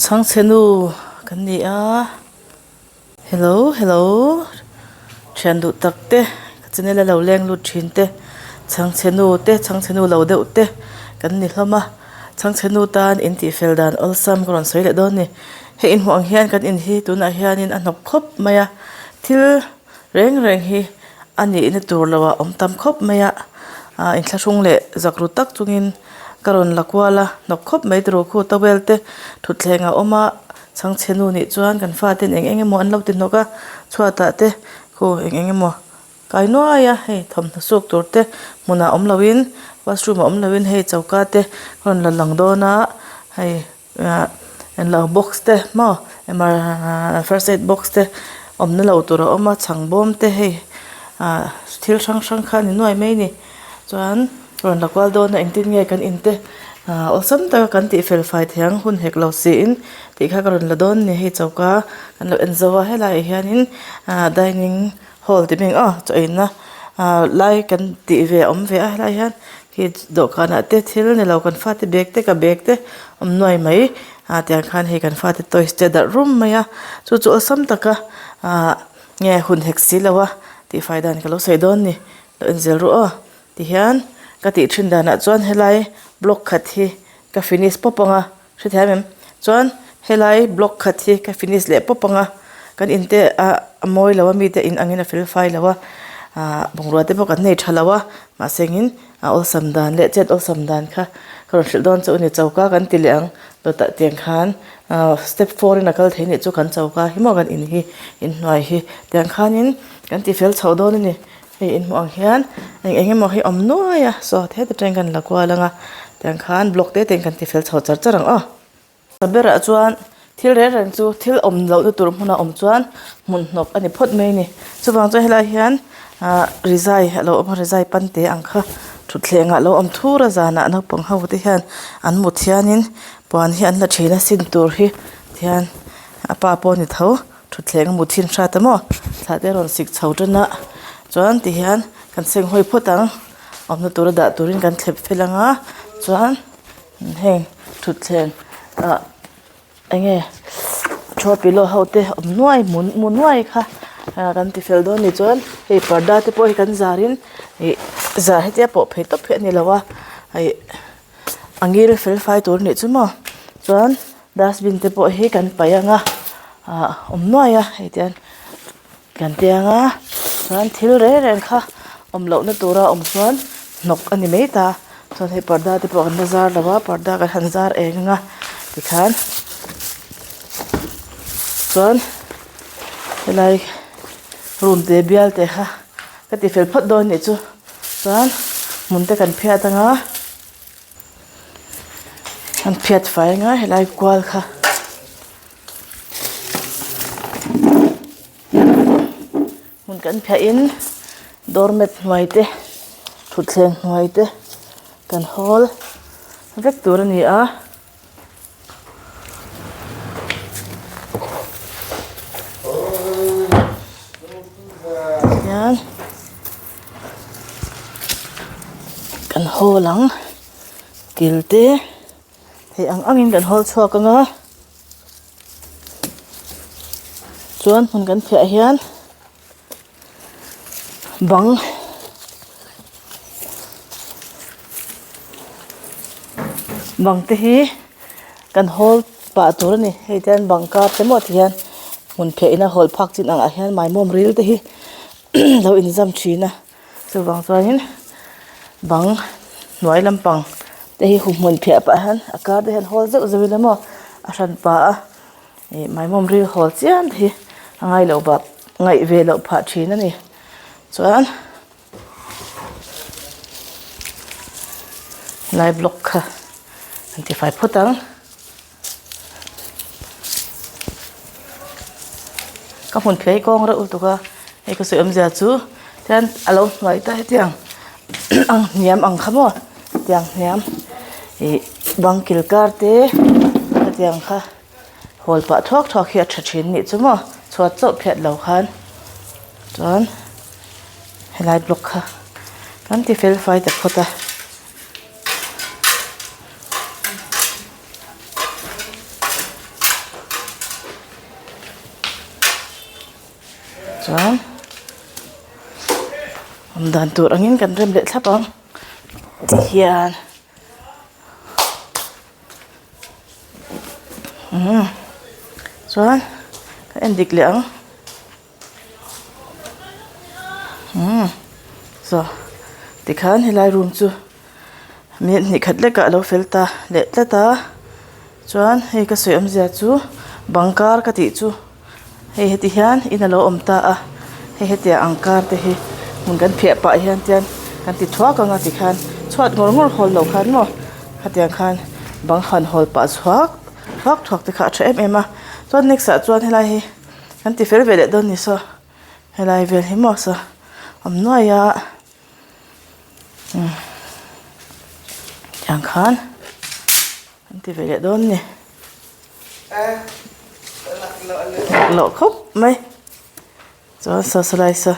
Chhangchhe nu kan ni a hello hello thian duh tak te ka channel a lo leng lut thin te chhangchhe nu te chhangchhe nu lo deuh te kan ni hlawm a chhangchhe nu tan in tih fel dan awlsam ka rawn sawi leh dawn a ni hei inhmuh ang hian kan in hi tunah hianin a hnawk khawp mai a thil. Reng reng hi a nihna tur lo ah awm tam khawp mai a ah inthlahrung leh zak ru tak chungin ka rawn la kual a hnawk khawp mai tiraw khu towel te thutthleng a awm a chhangchhe nu nih chuan kan faten eng eng emaw an lo ti hnawk a chhuat ah te khu eng eng emaw kai nuai a hei thawmhnaw suk tur te hmunah awm loin washroom ah awm loin hei choka te a rawn la lang dawn a hei. Ah englo box te maw first aid box te awmna lo tur a awm a chhang bawm te hei ah thil hrang hrang kha a ni nuai mai a ni chuan rawn la kual dawn a engtin nge kan in te ah awlsam taka kan tih fel fai thei ang hun hek lo siin tih kha ka rawn la dawn a ni hei choka kan lo en zo a helaiah hianin ah dining hall tih hming aw chaw eina ah lai kan tih ve a awm ve a helaiah hian khi dawhkanah te thil ni lo kan fate bag te ka bag te awm nuai mai ah tiang khan hei kan fate toys te a darh rum mai a chu chu awlsam taka ah nge hun hek si lo a tihfai dan ka lo sawi dawn a ni lo en zel ru aw tihian ka tih thin danah chuan helai block khat hi ka finish pawp ang a. Hrethiam em? Chuan helai block khat hi ka finish leh pawp ang a, kan in te ah a mawi lo a mite in angin a fel fai lo a, ah bungrua te pawh kan nei tha lo a, mahse engin a awlsam dan leh chet awlsam dan kha ka rawn hrilh dawn chu a ni choka kan ti leh ang dawtah tiang khan ah step four in a kal thei nih chu kan choka hi maw kan in hi inhnuai hi tiang khanin kan ti fel chho dawn a ni. Hei in hmuh ang hian eng eng emaw hi awm nuai a saw heti atangin kan la kual ang a tiang khan block te tein kan ti fel chho char char ang aw. A berah chuan thil reng reng chu thil awm lohna tur hmuna awm chuan hmun hnawk a ni phawt mai a ni chuvang chuan helaiah hian ah rizai a lo awm a rizai pan te ang kha thutthleng ah a lo awm thur a zanah naupang ho te hian an mut hianin puan hi an la thin a sin tur hi tihian a pa pawh a ni tho. Thutthleng a mu thin hrat a maw thla te a rawn sik chho tan a chuan tihian kan seng hawi phawt ang awmna tura dah turin kan thlep fel ang a chuan heng thutthleng ah eng nge throw pillow ho te awm nuai mu nuai kha ah kan ti fel dawn a ni chuan hei parda te pawh hi kan zar in ih zar hetia pawh phei tawp hi a ni lo a ih a ngil fel fai tur a nih chu maw chuan. Dustbin te pawh hi kan paih ang a ah awm nuai a hei tian kan tiang a chuan thil reng reng kha awm loh na tura awm chuan hnawk a ni mai ta chuan hei parda te pawh kan la zar lo a parda kan han zar eng ang a tikhan chuan helai room te bial te kha ka ti fel phawt dawn a nih chu chuan hmun te kan phiat ang a. An phiat fai anga helai kual kha hmun kan phiah in doormat hnuai te thutthleng hnuai te kan hawl vek tur a ni a. Hian kan hawl ang kil te theih ang angin kan hawl chhuak ang a chuan hmun kan phiah hian bang bang te hi kan hawl pah tur a ni hei te hian bang kar te maw ti hian hmun phiah in a hawl phak chin ang ah hian maimawm ril te hi lo inzam thin a chuvang chuanin bang hnuai lampang te hi hmun phiah pah hian a kar te hian hawl zeuh zeuh ila maw a hran pah a. Ih maimawm ril hawl chiam te hi a ngai loh bak ngaih ve loh phah thin a ni chuan helai block kha an ti fai phawt ang ka hmun phei kawng reuh lutuk a hei ka sawi awmzia chu tihian a lo hnuai ta hetiang ang hniam ang kha maw tiang hniam ih bang kil kar te hetiang kha. Hawl pah thuak thuak hi a tha thin nih chu maw chhuat chauh phiat lo khan chuan helai block kha kan ti fel fai ta phawt a. Chuan awm dan tur angin kan rem leh thlap ang tihian umm chuan ka en dik leh ang umm saw tikhan helai room chu minute hnih khat lekah a lo fel ta leh tlat a chuan hei ka sawi awmzia chu bang kar ka tih chu hei heti hian in alo awm ta a hei hetiang ang kar te hi hmun kan phiah pah hian tian kan ti thuak ang a tikhan chhuat ngawr ngawr hawl loh khan maw khatiang khan bang han hawl pah chhuak thuak thuak te kha a tha em em a chuan next ah chuan helai hi kan ti fel ve leh dawn ni saw helai vel hi maw saw awm nuai a umm tiang khan kan ti ve leh dawn ni. Loh khawp mai chuan socialize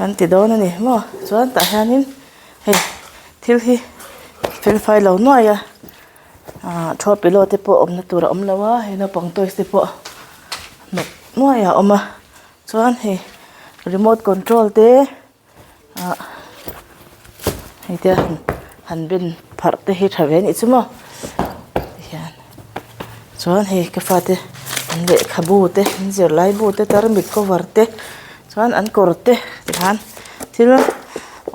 an ti dawn a ni maw chuan tah hianin hei thil hi fel fai lo nuai a ah thua pillow te pawh awmna tur a awm lo a hei naupang toys te pawh hnawk nuai a awm a chuan hei remote control te. ah hei te han ben pharh te hi tha ve anih chu maw tihian chuan hei ka fate an lehkhabu te an zirlai bu te tarmit cover te chuan an kawr te tikhan thil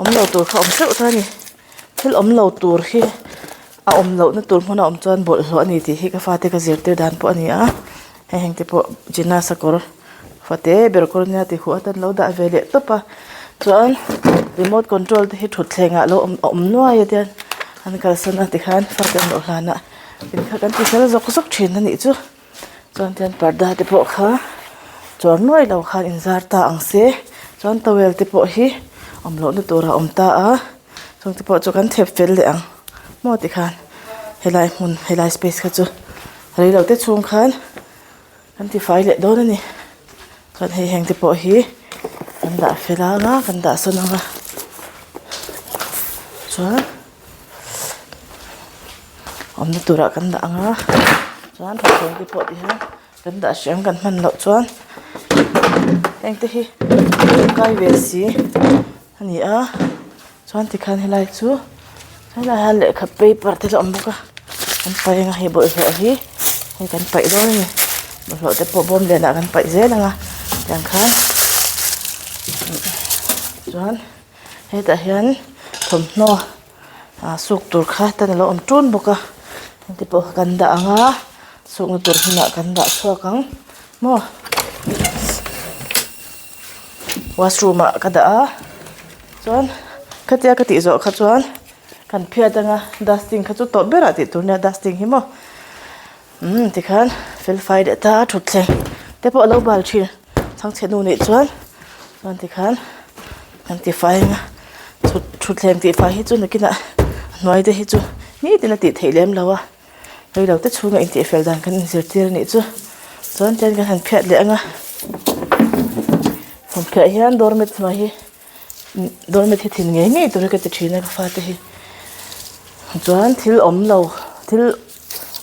awm lo tur kha a awm teuh ta a ni thil awm lo tur hi a awm loh na tur hmun a awm chuan bawlhhlawh a ni tih hi ka fate ka zirtir dan pawh a ni a heng heng te pawh gymnast a kawr. Fate ber kawr nia ti huh atan lo dah ve leh tawp a chuan remote control te hi thutthleng ah lo awm a awm nuai a tian an kalsan a tikhan fate an loh hlan ah in kha kan ti fel zawk zawk thin a nih chu chuan tian parda te pawh kha chuar nuai lo khan in zar ta ang se chuan towel te pawh hi awm loh na tur a awm ta a chung te pawh chu kan thep fel leh ang maw tikhan helai hmun helai space kha chu reilote chhung khan. Kan ti fai leh dawn a ni chuan hei heng te pawh hi kan dah fel ang a kan dah sawn ang a chuan awmna turah kan dah ang a chuan thawmhnaw te pawh tihian kan dah hriam kan hman loh chuan heng te hi tangkai ve si a ni a. Chuan tikhan helai chu helai hian lehkha paper te chu a awm bawk a an paih anga hei bawlhhlawh hi hei kan paih dawn a ni bawlhhlawh te pawh bawm lianah kan paih zel ang a tiang khan chuan hetah hian thawmhnaw ah suk tur kha tan alo awm tun bawk a heng te pawh kan dah ang a sukna tur hunah kan dah chhuak ang maw washroom ah ka dah a. Chuan khatia ka tih zawh kha chuan kan phiat anga dusting kha chu tawp berah tih tur nia dusting hi maw umm tikhan fel fai leh ta a thutthleng te pawh a lo bal thin chhangchhe nu nih chuan chuan tikhan kan ti fai anga thut thutthleng tih fai hi chu nakinah a hnuai te hi chu nitin a tih theih lem lo a reilo te chhunga intih fel dan kan inzirtir a nih chu chuan tian kan han phiat leh anga han phiah hian doormat hnuai hi. Doormat hi thin ngei ngei tur hi ka ti thin a ka fate hi chuan thil awm lo thil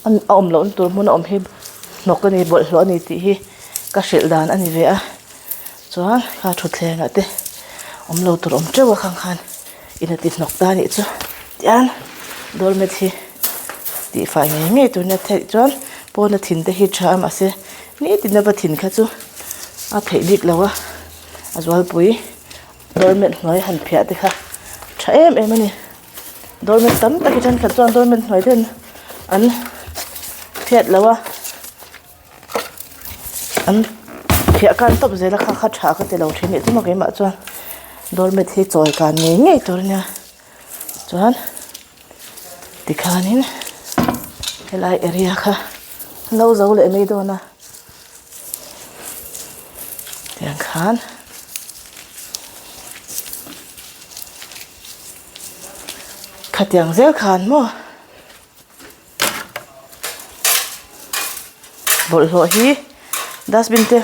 a awm lohna tur hmun a awm hi hnawk a ni bawlhhlawh a ni tih hi ka hrilh dan a ni ve a chuan kha thutthleng ah te awm lo tur awm teuh a khang khan in a ti hnawk ta a nih chu tian doormat hi tihfai ngei ngei tur nia theih chuan pawna thin te hi tha a mahse nitin a va thin kha chu a theih bik lo a. A zualpui doormat hnuai han phiah te kha tha em em a ni doormat tam tak hi thenkhat chuan doormat hnuai ten an phiat lo a an phiah kan tawp zel a kha kha tha ka ti lo thin nih chu maw keimah chuan doormat hi chawi kan ngei ngei tur a nia chuan tikhanin helai area kha lo zo leh mai dawn a. Tiang khan khatiang zel khan maw bawlhhlawh hi dustbin te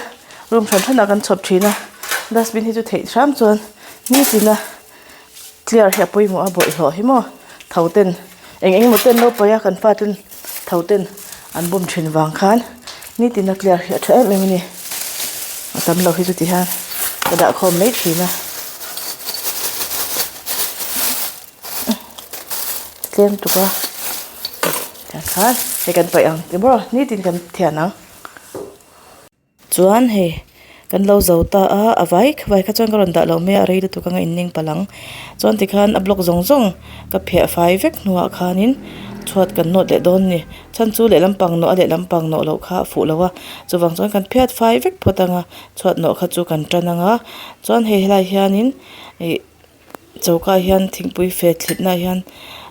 room hran hranah kan chhawp thin a dustbin hi chu theih hram chuan nitin a clear hi a pawimawh a bawlhhlawh hi maw tho ten eng eng emaw ten lo paih a kan fa ten tho ten an bawm thin vang khan nitin a clear hi a tha em em a ni a tam lo hi chu ti hian. Ka dah khawm mai thin a. Tlem tuk a. Tiang khan hei kan paih ang ti maw nitin kan thian ang. Chuan hei kan lo zo ta a a vai vai kha chuan ka rawn dah loh mai a a rei lutuk anga inning palh ang. Chuan tikhan a block zawng zawng ka phiah fai vek hnuah khanin chhuat kan nawt leh dawn a ni. Chhan chu lehlam pang nawh a lehlam pang nawh loh kha a fuh lo a chuvang chuan kan phiat fai vek phawt ang a chhuat nawh kha chu kan tan ang a chuan hei helaiah hianin ih choka ah hian thingpui fe thlitna ah hian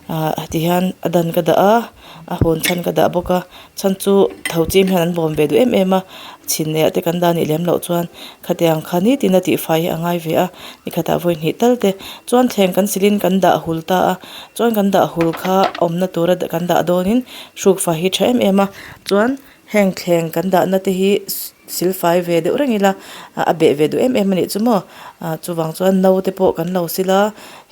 ah ti hian a dan ka dah a a hawn chhan ka dah bawk a chhan chu tho chim hian an bawm ve duh em em a chhin leh ah te kan dah anih lem loh chuan khatiang kha nitin a tihfai hi a ngai ve a nikhatah vawi hnih tal te chuan thleng kan silin kan dah hul ta a chuan kan dah hul kha awmna tura kan dah dawnin hruk fai hi tha em em a chuan heng thleng kan dahna te hi silfai ve deuh reng ila a beh ve duh em em a nih chu maw ah chuvang chuan no te pawh kan lo sil a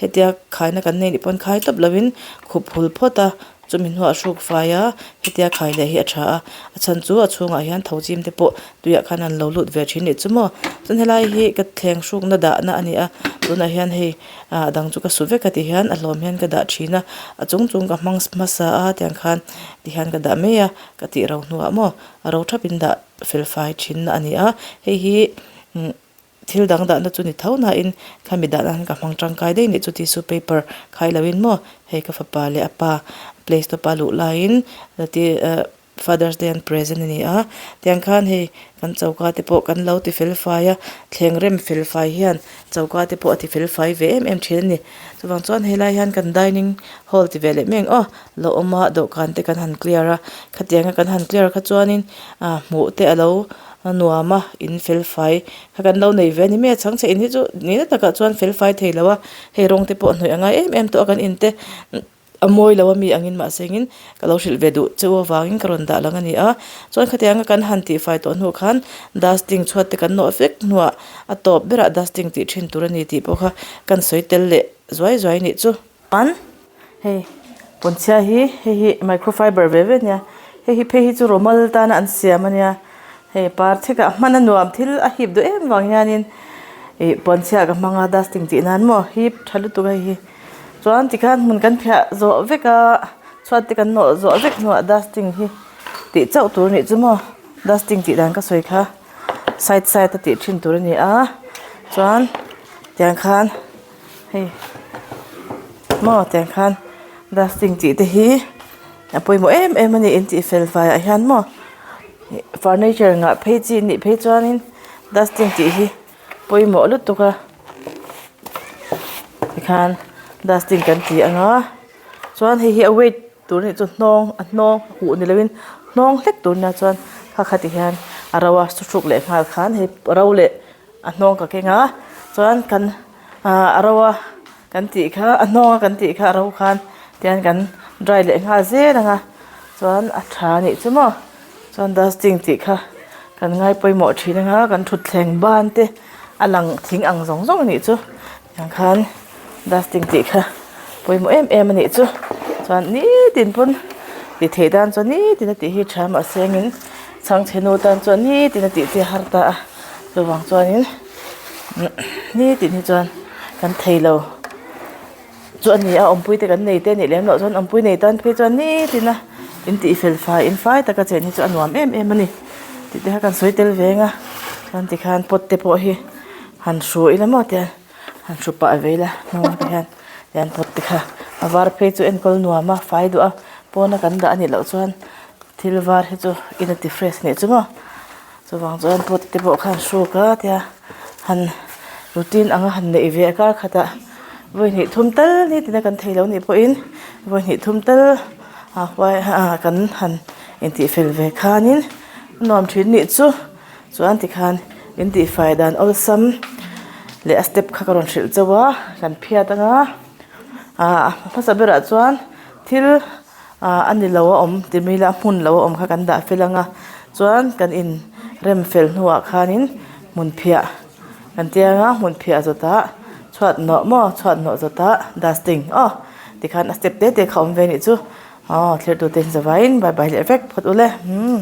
hetia khaina kan nei nih pawn khai tawp lovin khup hul phawt a chumi hnuah hruk fai a hetia khai leh hi a tha a a chhan chu a chhungah hian tho chim te pawh tuiah khan an lo lut ve thin nih chu maw chuan helai hi ka thleng hrukna dahna a ni a tunah hian hei ah a dang chu ka su vek a ti hian a hlawm hian ka dah thin a a chung chung ka hmang hmasa a tiang khan ti hian ka dah mai a ka tih ro hnuah maw a ro thap in dah fel fai thin a ni a hei hi umm thil dang dahna chu ni tho nain khami dah nan ka hmang tangkai daih nih chu tissue paper khai loin maw hei ka fapa leh a pa play stop a luh laiin ahh father's day an present a ni a tiang khan hei kan choka te pawh kan lo ti fel fai a thleng rem fel fai hian choka te pawh a ti fel fai ve em em thin a ni chuvang chuan helai hian kan dining hall ti ve leh mai ang aw. Lo awm a dawhkan te kan han clear a khatianga kan han clear kha chuanin ah hmuh te alo nuam a in fel fai kha kan lo nei ve a ni mai a chhangchhe in hi chu nihna takah chuan fel fai thei lo a hei rawng te pawh a hnawih a ngai em em tawh a kan in te a mawi lo ami angin mahse engin ka lo hrilh ve duh cheu avangin ka rawn dah lang a ni a chuan khatianga kan han tihfai tawh hnuah khan dusting chhuat te kan nawh vek hnuah a tawp berah dusting tih thin tur a ni tih pawh kha kan sawi tel leh zuai zuai a nih chu. Chuan hei pawnchhia hi hei hi microfiber ve ve ania hei hi phei hi chu rawmal tana an siam ania hei par chhekah hman a nuam thil a hip duh em vang hianin ih pawnchhia ka hmang a dusting tih nan maw hip tha lutuk a hei hi chuan tikhan hmun kan phiah zawh vek a chhuat te kan nawh zawh vek hnuah dusting hi tih chauh tur anih chu maw dusting tih dan ka sawi kha side side a tih thin tur ani a chuan tiang khan. Hei maw tiang khan dusting tih te hi a pawimawh em em a ni in tih fel faiah hian maw furniture ngah phei chi nih phei chuanin dusting tih hi pawimawh lutuk a tikhan dusting kan ti ang a chuan hei hi a weight tur a nih chu hnawng a hnawng huh ni lovin hnawng hlek tur nia chuan kha kha ti hian a ro a suhruk leh nghal khan hei ro leh. A hnawng ka keng a chuan kan ah a ro a kan tih kha a hnawng a kan tih kha a ro khan tihian kan dry leh nghal zel ang a chuan a tha a nih chu maw chuan dusting tih kha kan ngai pawimawh thin ang a kan thutthleng ban te a lang thing ang zawng zawng a nih chu tiang khan dusting tih kha pawimawh em em a nih chu chuan nitin pawn ti theih tan chuan nitin a tih hi tha mahse engin chhangchhe nu tan chuan nitin a tih te a har ta a chuvang chuanin nitin hi chuan kan thei lo chu a ni a awmpui te kan nei te a nih lem loh chuan awmpui nei tan phei chuan nitin a in tih fel fai in fai taka chen hi chu a nuam em em a ni tih te kha kan sawi tel ve ang a chuan tikhan pot te pawh hi han hru ila maw tiang. Han hru pah ve ila hnungah te hian tian pot te kha a var phei chu enkawl nuam a fai duh a pawna kan dah a nih loh chuan thil var hi chu in a ti fresh nih chu maw chuvang chuan pot te pawh khan hruk a tia han routine anga han neih ve a kar khatah vawi hnih thum tal ni tina kan thei lo nih pawhin vawi hnih thum tal ah kan han intih fel ve khanin a nuam thin nih chu. Chuan tikhan in tihfai dan awlsam leh a step kha ka rawn hrilh chauh a kan phiat ang a ah hmasa berah chuan thil ah a ni lo a awm ti mai ila hmun lo a awm kha kan dah fel ang a chuan kan in rem fel hnuah khanin hmun phiah kan tia ang a hmun phiah zawtah chhuat nawh maw chhuat nawh zawtah dusting aw tikhan a step te te kha awm ve anih chu aw thlir tute in zavaiin bye bye leh vek phawt ule umm.